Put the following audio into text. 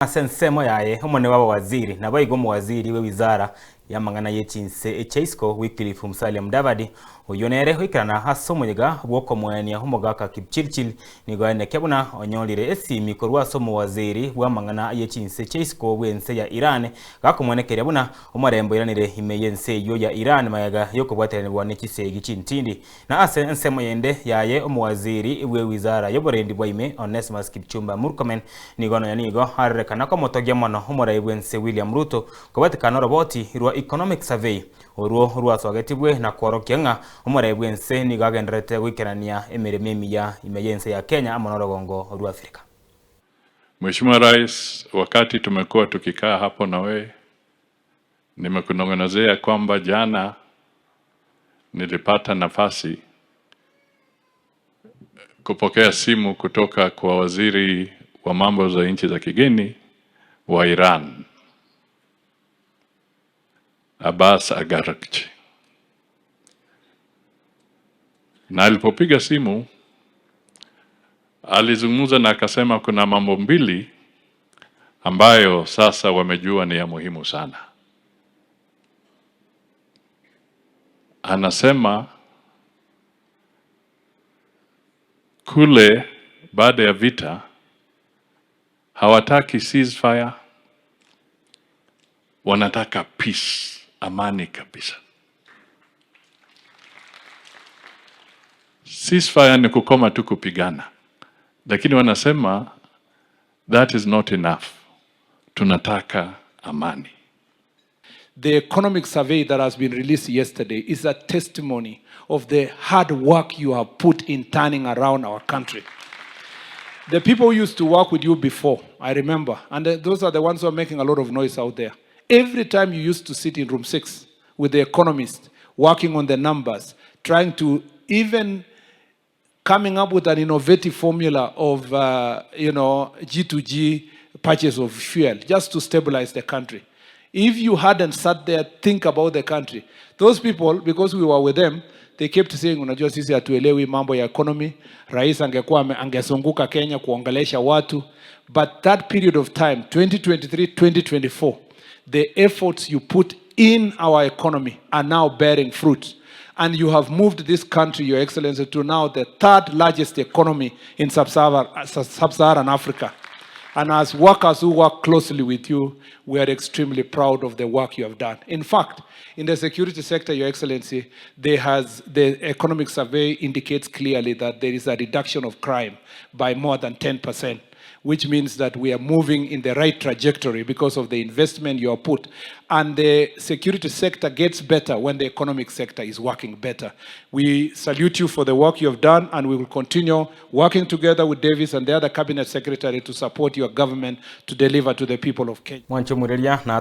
Ase ensemo yaye, omonene bw'abawaziri, naboigo omowaziri bw'ewizara y'amang'ana ye chinse echia isiko, Wycliffe Musalia Mudavadi, oyio nere oikerana ase omoyega bw'okomoenia omogaka Kipchirchir, nigo aenekia buna onyorire esimi korwa ase omowaziri bw'amang'ana ye chinse chia isiko bw'ense ya Iran, gakomwenekeria buna omorembe oiranire ime y'ense eyio ya Iran magega y'okobwateranigwa ne chisegi chintindi. Na ase ensemo yende yaye omowaziri bw'ewizara y'oborendi bwa ime, Onesmus Kipchumba Murkomen, nigo nonya nigo arorekana komotogia mono omorai bw'ense William Ruto kobatekana noroboti rwa Economic Survey orwo rwasogetigwe na kworokia ng'a omorai bw'ense nigo agendererete goikerania emeremo emiya ime y'ense ya Kenya amo norogongo rwa Africa. Mheshimiwa Rais, wakati tumekuwa tukikaa hapo na wewe, nimekunong'onezea kwamba jana nilipata nafasi kupokea simu kutoka kwa waziri wa mambo za nchi za kigeni wa Iran, Abbas Araghchi, na alipopiga simu alizungumza na akasema kuna mambo mbili ambayo sasa wamejua ni ya muhimu sana. Anasema kule baada ya vita hawataki ceasefire, wanataka peace, amani kabisa. Ceasefire ni kukoma tu kupigana, lakini wanasema that is not enough, tunataka amani. The economic survey that has been released yesterday is a testimony of the hard work you have put in turning around our country. The people who used to work with you before, I remember, and those are the ones who are making a lot of noise out there. Every time you used to sit in room 6 with the economist, working on the numbers, trying to even coming up with an innovative formula of G2G purchase of fuel, just to stabilize the country. If you hadn't sat there, think about the country. Those people, because we were with them, they kept saying, unajua sisi hatuelewi mambo ya economy. Rais angekuwa angezunguka Kenya kuongelesha watu. But that period of time, 2023, 2024, the efforts you put in our economy are now bearing fruit. And you have moved this country, Your Excellency, to now the third largest economy in sub-Saharan Africa. And as workers who work closely with you, we are extremely proud of the work you have done. In fact, in the security sector, Your Excellency, the economic survey indicates clearly that there is a reduction of crime by more than 10%, which means that we are moving in the right trajectory because of the investment you have put. And the security sector gets better when the economic sector is working better. We salute you for the work you have done, and we will continue working together with Davis and the other cabinet secretary to support your government to deliver to the people of Kenya. Mwanche omoreria na.